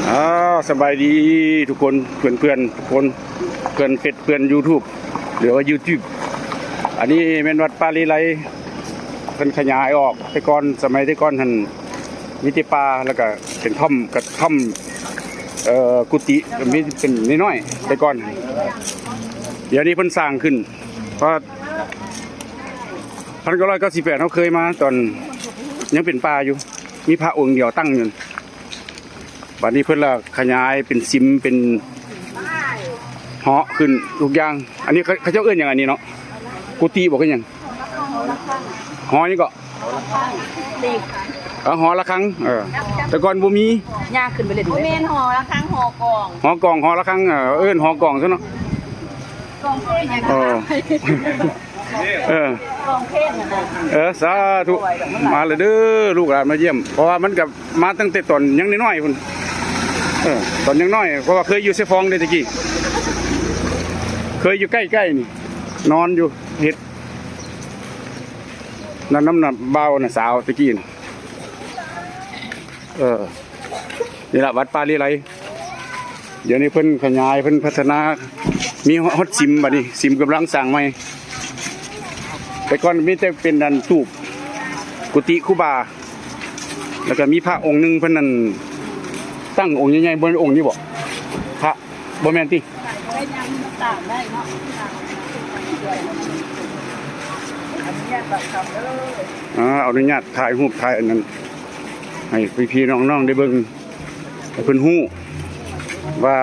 ອ້າວ ສະບາຍດີທຸກຄົນ ເພື່ອນໆ ທຸກຄົນ ເພື່ອນເຟສ ເພື່ອນຢູທູບ ຫຼືວ່າຢູທູບ. ອັນນີ້ແມ່ນວັດປ່າເລໄລ ເພິ່ນຂະຫຍາຍອອກ. ແຕ່ກ່ອນ ສະໄໝແຕ່ກ່ອນຫັ້ນ ມີແຕ່ປ່າ ແລ້ວກະເປັນຖ້ຳ ກະຖ້ຳ ເອີ ກຸຕິ ມີເປັນນ້ອຍໆ ແຕ່ກ່ອນ. ດຽວນີ້ເພິ່ນສ້າງຂຶ້ນ ເພາະ ພັນເກົ້າຮ້ອຍເກົ້າສິບແປດ ເຮົາເຄີຍມາຕອນຍັງເປັນປ່າຢູ່ ມີພະອົງດຽວຕັ້ງຢູ່. ບາດນີ້ເພິ່ນລະຂະຫຍາຍເປັນສິມ ເປັນເຫາະຂຶ້ນທຸກຢ່າງ. ອັນນີ້ເຂົາ ເຂົາເຈົ້າເອີ້ນຫຍັງອັນນີ້ເນາະ? ກຸຕິບໍ ຄືຫຍັງ? ຫໍຫຍັງເກາະ? ເອີ ຫໍລະຄັງ. ເອີ ແຕ່ກ່ອນບໍ່ມີ ຍ່າງຂຶ້ນໄປເລີຍ. ບໍ່ແມ່ນຫໍລະຄັງ ຫໍກອງ ຫໍກອງ ຫໍລະຄັງ. ເອີ ເອີ້ນຫໍກອງຊະເນາະ. ກອງເພງ ເອີ ເອີ ກອງເພງ. ເອີ ສາທຸ ມາແລ້ວເດີ ລູກຫຼານມາຢ້ຽມ ເພາະວ່າມັນກະມາຕັ້ງແຕ່ຕອນຍັງນ້ອຍໆພຸ້ນ. ເອີ ຕອນຍັງນ້ອຍ ເພາະວ່າເຄີຍຢູ່ເຊຟອງເດ້ ແຕ່ກີ້ ເຄີຍຢູ່ໃກ້ໆນີ້ ນອນຢູ່ ເຮັດ ນັ້ນນຳ ນຳບ່າວນະສາວແຕ່ກີ້. ເອີ ນີ້ລະວັດປ່າເລໄລ. ດຽວນີ້ເພິ່ນຂະຫຍາຍ ເພິ່ນພັດທະນາ ມີຮອດສິມ. ບາດນີ້ສິມກຳລັງສ້າງໃໝ່. ແຕ່ກ່ອນມີແຕ່ເປັນອັນຕູບ ກຸຕິຄູບາ ແລ້ວກະມີພະອົງໜຶ່ງ ເພິ່ນນັ້ນຕັ້ງອົງໃຫຍ່ໆ. ບໍ່ແມ່ນອົງນີ້ບໍ? ພະ ບໍ່ແມ່ນຕິ? ອ່າ ອະນຸຍາດຖ່າຍຮູບ ຖ່າຍອັນນັ້ນ ໃຫ້ພີ່ໆນ້ອງໆໄດ້ເບິ່ງ ໃຫ້ເພິ່ນຮູ້ວ່າ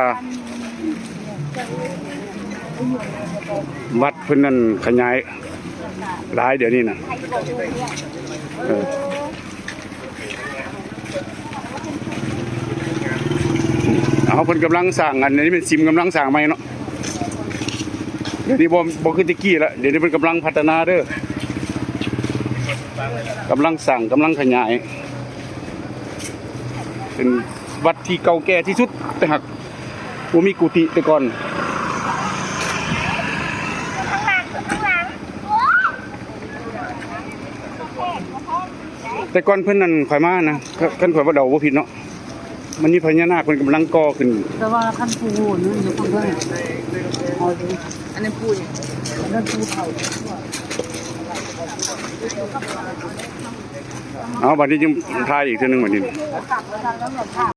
ວັດເພິ່ນນັ້ນຂະຫຍາຍຫຼາຍດຽວນີ້ນະ. ເອີ ເອົາ ເພິ່ນກຳລັງສ້າງ ອັນນີ້ແມ່ນສິມກຳລັງສ້າງໃໝ່ເນາະ. ດຽວນີ້ບໍ່ ບໍ່ຄືແຕ່ກີ້ລະ ດຽວນີ້ເພິ່ນກຳລັງພັດທະນາເດີ ກຳລັງສ້າງ ກຳລັງຂະຫຍາຍ. ເປັນວັດທີ່ເກົ່າແກ່ທີ່ສຸດ ແຕ່ຫາກບໍ່ມີກຸຕິແຕ່ກ່ອນ. ແຕ່ກ່ອນເພິ່ນນັ້ນ ຂ້ອຍມານະ ຄັນຂ້ອຍບໍ່ເດົາບໍ່ຜິດເນາະ ມັນມີພະຍານາກເພິ່ນກຳລັງກໍ່ຂຶ້ນ. ແຕ່ວ່າຄັນຜູ້ຮູ້ນັ້ນຢູ່ເບິ່ງ ອັນນັ້ນຜູ້ຫຍັງ? ອັນນັ້ນຜູ້ເຖົ້າ. ເອົາ ບັດນີ້ຈຶ່ງຖ່າຍອີກເທື່ອໜຶ່ງບັດນີ້.